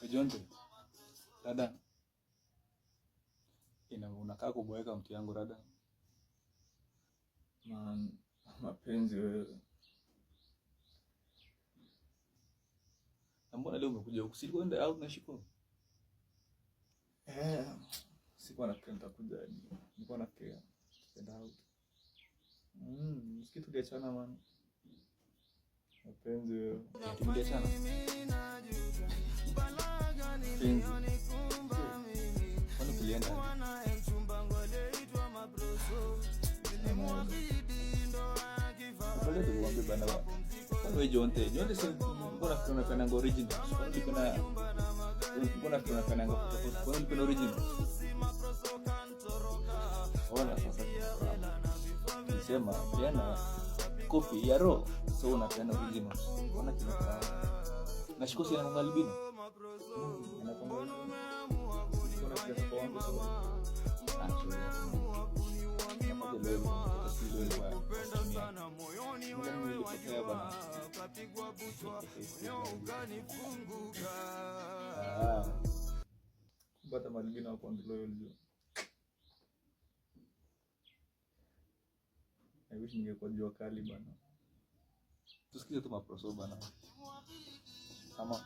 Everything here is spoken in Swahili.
Jonte. Dada. Ina unakaa kuboeka mtu yangu rada. Man, mapenzi wewe. Na mbona leo umekuja huku? Si kwenda out na Shiko? Eh, sikuwa nafikiria nitakuja. Nilikuwa nafikiria tutaenda out. Siku tuliachana man. Mapenzi wewe. Tuliachana. Penzi. Kwani tulienda? Pale tulikwambia bana wa. Kwani wewe Jonte, Jonte si mbona nafikiri unapenda original? Kwani ulipenda mbona nafikiri unapenda photocopy? Kwani ulipenda original? Ona sasa. Nilisema peana kopi ya roho, so unapeana original. Ona kina na Shiko si anakuanga albino. Anakuanga sikuwa nafikiria kwa wangu so. Ah, sorry. Nakwambia leo mtoto si leo ilikuwa simu yake. Mbona nilipotea bana? Ah, Kumbe hata malbino hawakuangi loyal jo. I wish ningekuwa jua kali bana. Tusikize tu maproso bana. Ama